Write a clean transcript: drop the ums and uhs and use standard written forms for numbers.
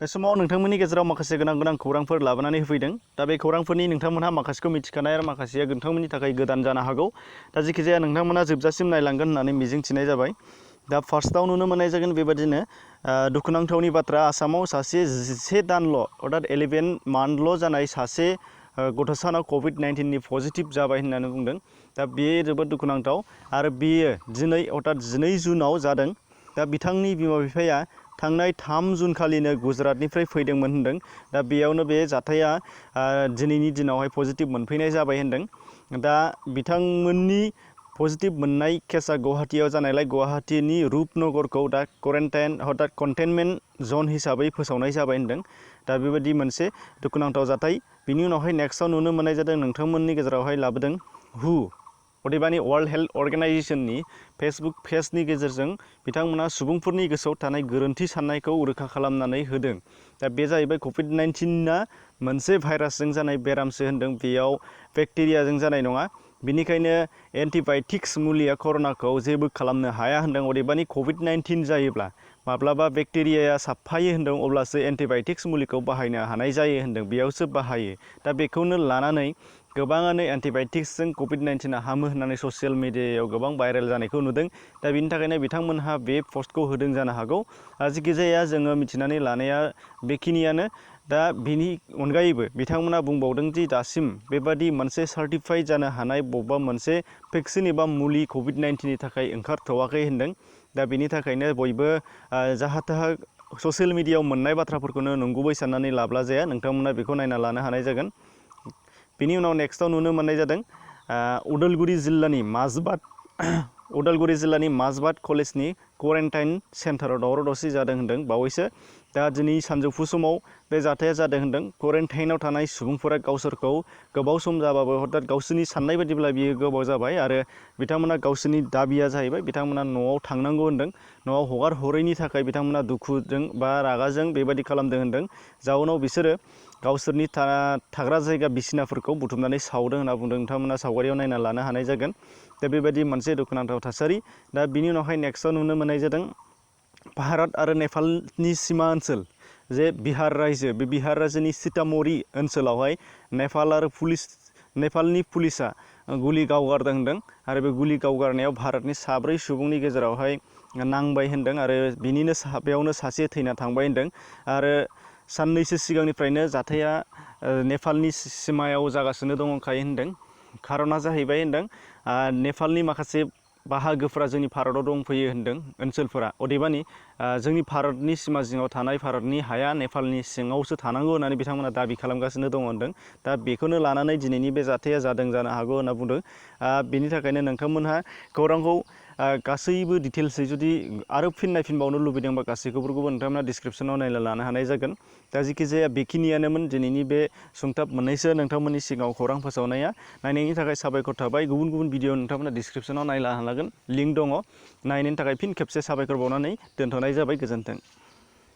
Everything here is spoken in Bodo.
बे समाव नोंथांमोननि गेजेराव माखासे गोनां खौरांफोर लाबोनानै होफैदों। दा बे खौरांफोरनि नोंथांमोनहा माखासेखौ मिथिखानाय आरो माखासेया नोंथांमोननि थाखाय गोदान जानो हागौ। दा जेखिजाया नोंथांमोना जोबजासिम नायलांगोन होननानै मिजिंथिनाय जाबाय। दा फार्स्टआव नुनो मोननाय जागोन बेबादिनो दुखुनांथावनि बाथ्रा, आसामाव सासे 11 दानल' अर्थात 11 मान्थल' जानाय सासे गथ'सानाव COVID-19 नि पजिटिभ जाबाय होननानै बुंदों। दा बेयो जोबोद दुखुनांथाव आरो बेयो दिनै अर्थात 12 जुनाव जादों। दा बिथांनि बिमा बिफाया थांनाय 3 जुन खालिनो गुजरातनिफ्राय फैदोंमोन होनदों। दा बेयावनो बे जाथाया दिनैनि दिनावहाय पजिटिभ मोनफैनाय जाबाय होनदों। दा बिथांमोननि पजिटिभ मोननाय केसा गुवाहाटीयाव जानायलाय गुवाहाटीनि रुपनगरखौ दा क्वारेन्टाइन अर्थात कन्टेनमेन्ट जन हिसाबै फोसावनाय जाबाय होनदों। दा बेबायदि मोनसे दुखुनांथाव जाथाय। बिनि उनावहाय नेक्स्टआव नुनो मोननाय जादों नोंथांमोननि गेजेरावहाय लाबोदों हु अदेबानि वर्ल्ड हेल्थ अर्गेनाइजेशननि फेसबुक पेजनि गेजेरजों बिथांमोना सुबुंफोरनि गोसोआव थानाय गोरोन्थि साननायखौ रोखा खालामनानै होदों। दा बे जाहैबाय COVID-19 मोनसे भाइरासजों जानाय बेरामसो होनदों, बेयाव बेक्टेरियाजों जानाय नङा। बिनिखायनो एन्टिबाय'टिक्स मुलिया कर'नाखौ जेबो खालामनो हाया होनदों। अदेबानि COVID-19 जायोब्ला माब्लाबा बेक्टेरियाया साबफायो होनदों, अब्लासो एन्टिबाय'टिक्स मुलिखौ बाहायनो हानाय जायो होनदों, बेयावसो बाहायो। दा बेखौनो लानानै गोबाङानो एन्टिबाय'टिक्सजों COVID-19 हामो होननानै ससियेल मिडियायाव गोबां भाइरेल जानायखौ नुदों। दा बिनि थाखायनो बिथांमोनहा बे पस्टखौ होदों जानो हागौ। जेखिजाया जोङो मिथिनानै लानाया बेखिनियानो। दा बिनि अनगायैबो बिथांमोना बुंबावदों दि दासिम बेबादि मोनसे सार्टिफाइड जानो हानाय बबेबा मोनसे भेक्सिन एबा मुलि COVID-19 नि थाखाय ओंखारथ'वाखै होनदों। दा बिनि थाखायनो बयबो जाहा थाहा ससियेल मिडियायाव मोननाय बाथ्राफोरखौनो नंगुबै साननानै लाब्ला जाया, नोंथांमोना बेखौ नायना लानो हानाय जागोन। बिनि उनाव नेक्स्टआव नुनो मोननाय जादों उदालगुरि जिल्लानि माजबाद कलेजनि क्वारेन्टाइन सेन्टाराव दावराव दावसि जादों होनदों बावैसो। दा दिनै सानजौफु समाव बे जाथाया जादों होनदों। क्वारेन्टाइनाव थानाय सुबुंफोरा गावसोरखौ गोबाव सम जाबाबो हथात गावसोरनि साननाय बायदिब्ला बियो गोबाव जाबाय आरो बिथांमोना गावसोरनि दाबिया जाहैबाय बिथांमोना न'आव थांनांगौ होनदों। न'आव हगार हरैनि थाखाय बिथांमोना दुखुजों बा रागाजों बेबायदि खालामदों होनदों। जाउनाव बिसोरो गावसोरनि थाग्रा जायगा बिसिनाफोरखौ बुथुमनानै सावदों होनना बुंदों। नोंथांमोना सावगारियाव नायना लानो हानाय जागोन। दा बेबायदि मोनसे दुखुनांथाव थासारि। दा बिनि उनावहाय नेक्स्टआव नुनो मोननाय जादों भारत आरो नेपालनि सिमा ओनसोल जे बिहार रायजो, बे बिहार रायजोनि सीतामढ़ी ओनसोलावहाय नेपालनि पुलिसा गुलि गावगारदों होनदों आरो बे गुलि गावगारनायाव भारतनि 4 सुबुंनि गेजेरावहाय नांबाय होनदों आरो बेयावनो सासे थैना थांबाय होनदों। आरो साननैसो सिगांनिफ्रायनो जाथाया नेपालनि सिमायाव जागासिनो दंखायो होनदों। खारना जाहैबाय होनदों नेपालनि माखासे बाहागोफोरा जोंनि भारताव दंफैयो होनदों ओनसोलफोरा। अदेबानि जोंनि भारतनि सिमा जिङाव थानाय भारतनि हाया नेपालनि सिङावसो थानांगौ होननानै बिथांमोना दाबि खालामगासिनो दङ होनदों। दा बेखौनो लानानै दिनैनि बे जाथाया जादों जानो हागौ होनना बुंदों। बेनि थाखायनो नोंथांमोनहा खौरांखौ गासैबो डिटेल्सै जुदि आरो फिन नायफिनबावनो लुबैदोंबा गासैखौबो नोंथांमोना डिसक्रिपसनाव नायना लानो हानाय जागोन। दा जेखिजाया बेखिनियानोमोन दिनैनि बे सुंथाब मोननैसो नोंथांमोननि सिगाङाव खौरां फोसावनाया। नायनायनि थाखाय साबायखर थाबाय। गुबुन भिडिअ नोंथांमोना डिसक्रिपसनाव नायनो हागोन, लिंक दङ। नायनायनि थाखाय फिन खेबसे साबायखर बावनानै दोनथ'नाय जाबाय। गोजोन्थों।